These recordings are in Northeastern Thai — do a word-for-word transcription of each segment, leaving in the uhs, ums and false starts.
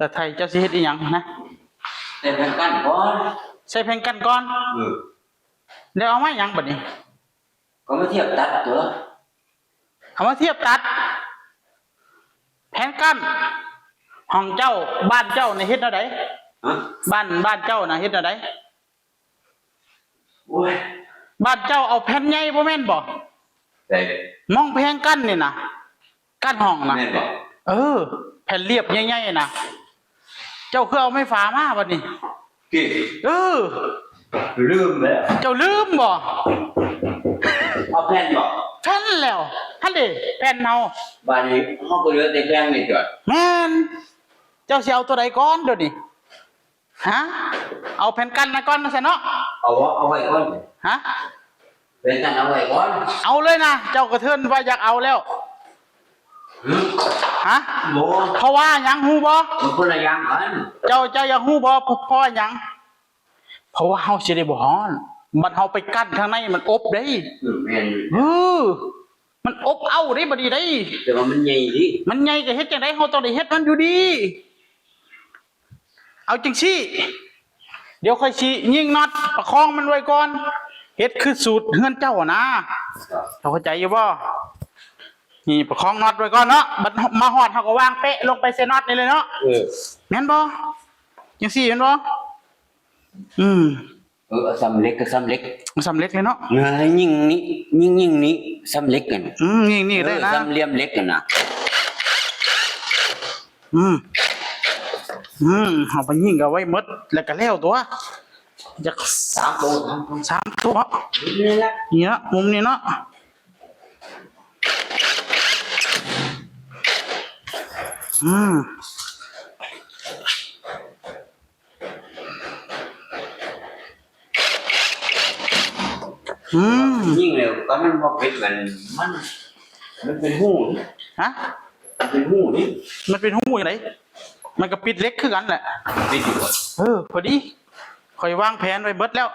แต่ไทยเจ้าสิเฮ็ดอีหยังนะ ใส่แผ่นกั้นก่อน ใส่แผ่นกั้นก่อน เออ แล้วเอามาหยังบัดนี้ ก็มาเทียบตัดตัว เอามาเทียบตัด แผ่นกั้น ห้องเจ้า บ้านเจ้านี่เฮ็ดแนวใด ฮะ บ้าน บ้านเจ้าน่ะเฮ็ดแนวใด โอ้ย บ้านเจ้าเอาแผ่นใหญ่บ่แม่นบ่ ใส่ มองแผ่นกั้นนี่นะ กั้นห้องนะ แม่นบ่ เออ แผ่นเรียบใหญ่ๆนะ เจ้าคือเอาไม้ฝามาบัดนี้ ติ เออ ลืมแล้ว เจ้าลืมบ่ เอาแผ่นบ่ แผ่นแล้ว หั่นเด้ แผ่นเฮา บาดนี้เฮาก็เหลือแต่แผ่นนี่ตัว แม่น เจ้าสิเอาตัวใดก่อนเดี๋ยวนี้ ฮะ เอาแผ่นกั้นนะก่อนนะซะเนาะ เอาวะ เอาไว้ก่อน ฮะ แผ่นกั้นเอาไว้ก่อน เอาเลยนะ เจ้ากระเทินว่าอยากเอาแล้ว หืม ฮะ บ่ เพราะว่าหยังฮู้บ่ มันคนละอย่างกัน เจ้า เจ้าอยากฮู้บ่ เพราะ เพราะว่าหยัง เพราะว่าเฮาสิได้บ่ฮ้อน บัดเฮาไปกั้นข้างในมันอบเด้ เออ แม่นอยู่ เออ มันอบเอาเด้บัดนี้เด้ แต่ว่ามันใหญ่ดิ มันใหญ่ก็เฮ็ดจั่งใด เฮาต้องได้เฮ็ดมันอยู่ดี เอาจั่งซี้ เดี๋ยวข้อยสิยิงน็อตประคองมันไว้ก่อน เฮ็ดคือสูตรเฮือนเจ้าอะนะ เจ้าเข้าใจอยู่บ่ นี่ประคองน็อตไว้ก่อนเนาะ บัดมาฮอดเฮาก็วางเป๊ะลงไปใส่น็อตนี่เลยเนาะ เออ แม่นบ่ จั่งซี้แม่นบ่ อืม เออ เอาซ่ำเหล็กก็ซ่ำเหล็ก ซ่ำเหล็กเลยเนาะ เออ ยิงนี่ ยิง ยิงนี่ซ่ำเหล็กกัน อืม ยิงนี่ได้นะ เออ ซ่ำเหลี่ยมเหล็กกันนะ อืม อืม เอาไปยิงเอาไว้หมด แล้วก็แล้วตัว อยาก สามตัว สามตัว สามตัว นี่แหละ นี่เนาะ มุมนี้เนาะ อืม อืม ยิงแล้วก็มันบ่เป็นกัน มัน มันเป็นฮูนี่ ฮะ มันเป็นฮูนี่ มันเป็นฮูจั่งใด มันก็ปิดเหล็กคือกันแหละ ปิดอยู่บ่ เออ พอดี ข้อยวางแผนไว้เบิดแล้ว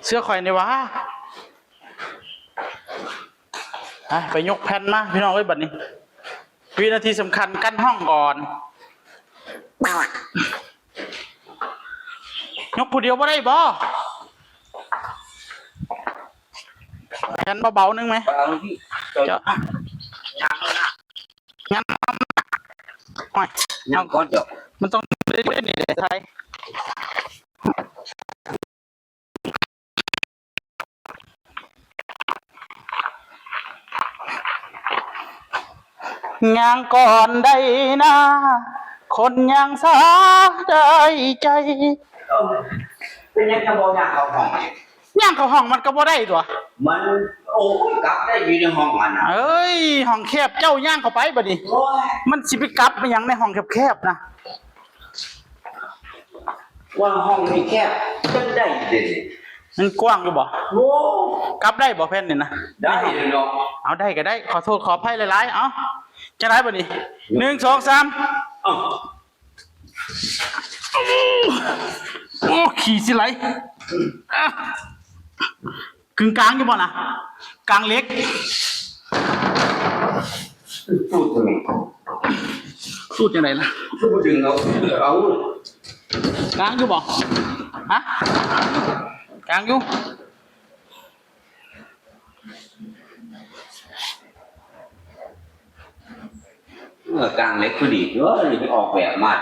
เชื่อข้อยนี่หว่า อ่ะ ไปยกแผ่นมา พี่น้องเอ้ย บัดนี้ วินาทีสำคัญ กั้นห้องก่อน ยกผู้เดียวบ่ได้บ่ แผ่นเบาๆหนึ่งไหม เอาพี่ เจ้า ยังเอานะ ยังเอานะ โอ้ย ยังก่อนเดี๋ยว มันต้องเล่นๆนี่แหละไทย ย่างก่อนได้นะ คนย่างสาได้ใจ เอ้า เป็นหยังจะบ่ย่างเข้าห้อง ย่างเข้าห้องมันก็บ่ได้ตัว มัน โอ้ย กลับได้อยู่ในห้องมันน่ะ เอ้ย ห้องแคบ เจ้าย่างเข้าไปบัดนี้ โอ้ย มันสิไปกลับไปหยังในห้องแคบๆนะ ว่าห้องนี่แคบจั่งใดเด้ มันกว้างอยู่บ่ โอ้ กลับได้บ่แผ่นนี่นะ ได้เลยเนาะ เอาได้ก็ได้ ขอโทษขออภัยหลายๆ เอา จั่งใดบัดนี้ หนึ่ง สอง สาม เอ้า โอ้ ขี้สิไหล อ่ะ กึ่งกลางอยู่บ่นะ กลางเหล็ก พูดถึง พูดจั่งใดล่ะ พูดถึงเอา เอา กลางอยู่บ่ ฮะ กลางอยู่ เออ กลางเหล็กพอดี เออ ออกแบบมา